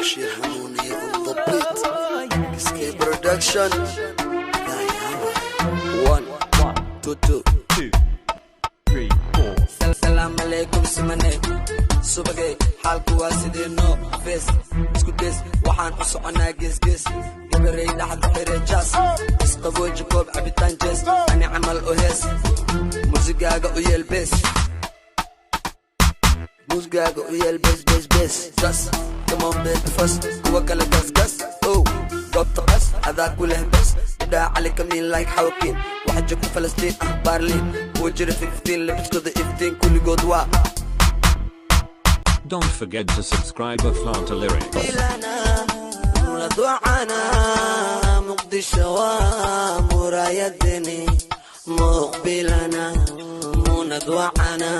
Bashir Hanuuniye on the beat. SK Production. One, two, two. Two, three, four. Salaam calaykum, simane subagay, xaalku waa sidee? No face isku des, waxaan u soconaa geesgees, gabarey dhaxda xire, jaas isqabooji, koob cabitaan jees, ani camal u hees, musigaaga u yeel bees, musigaaga u yeel bees, bees, bees, gas. Come on baby, fast, kuwa kale gas, gas, oh, goobta qas, adaa ku leh bes. Idhaa cali kamiin like xawkiin, waxa joogta Falastiin ah, Baarliin kuwa jira 15, labiskooda iftiin, kulligood waa Don't forget to subscribe Aflanta Lyrics. Ducana Muqdisho waa muraayadeni, muqbilana munad wacana.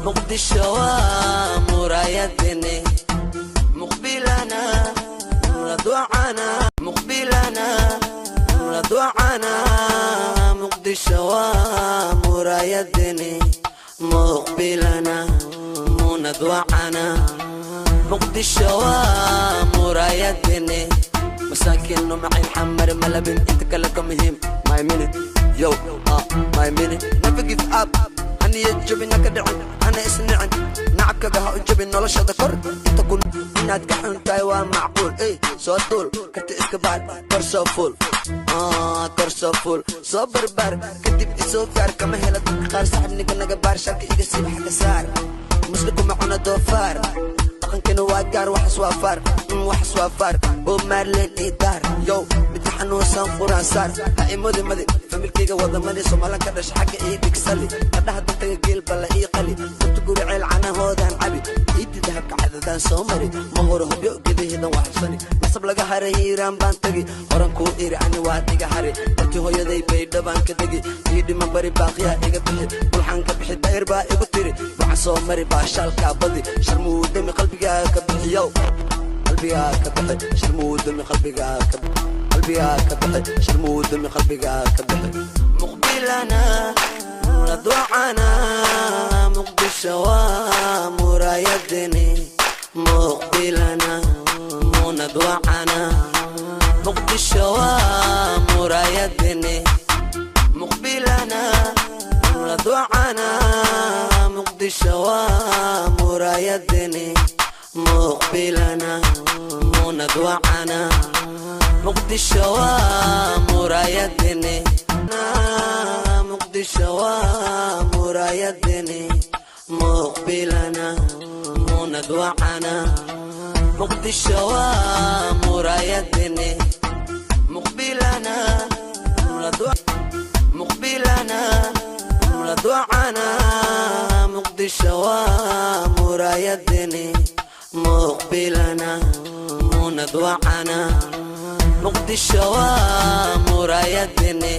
Muqdisho waa muraayadeni, muqbilana munad wacana, muqbilana munad wacana. Muqdisho waa muraayadeni, muqbilana munad wacana. Muqdisho waa muraayadeni, masaakiin macin xamar malabin, inta kale ka muhiim. My minute, yo, my minute. Never give up. Haniya jabin, haka dhicin, hana isnicin, nacabkaga ha u jabin, noloshada kor inta ku inaad ka xun tahay waa macquul. Ey, soo duul, karti iska baar, kor soo fuul. Ah, kor soo fuul, soo barbaar, kadib isoo gaar. Kama hela dadka qaar, saxibniga naga baar, sharka iga siib, xagga saar, muslimku ma cuna doofaar, dhaqankina waa gaar, waxas waa faar, waxas waa faar, Bob Marley ii daar, yo, midka xanuunsan quraan saar, ha imodi madi, familkayga wadamadi, Soomalan ka dhasha, xagga ii dhigsali, qadhaha dantaga geel balla ii qali, dadka guri ceel canahoodaan cabi, iidi dahabka cadadaan soo mari, ma horo hobyo gedaheedan waa xabsani, nasab laga haray, Hiiraan baan tegi, horan kuu iri, ani waa iga hari, darti hooyaday Baydhabaan ka degi, ii dhiman bari, baaqiyaa iga bixi, bulxan ka bixi, dayr baa igu tiri, waxaan soo mari, baashaalkaa badi, sharmuudami qalbigaa ka bixiyow, qalbigaa ka bixi, sharmuudami qalbigaa ka, qalbigaa ka bixi, sharmuudami qalbigaa ka bixi. Muqbilana ducana, Muqdisho waa muraayadeni, muqbilana munad wacana. Muqdisho waa muraayadeni, muqbilana ducana. Muqdisho waa muraayadeni, muqbilana munad wacana. Muqdisho waa muraayadeni, Muqdisho waa muraayadeni, muqbilana munad wacana. Muqdisho waa muraayadeni, muqbilana muqbilana ducana. Muqdisho waa muraayadeni, muqbilana munad wacana. Muqdisho waa muraayadeni.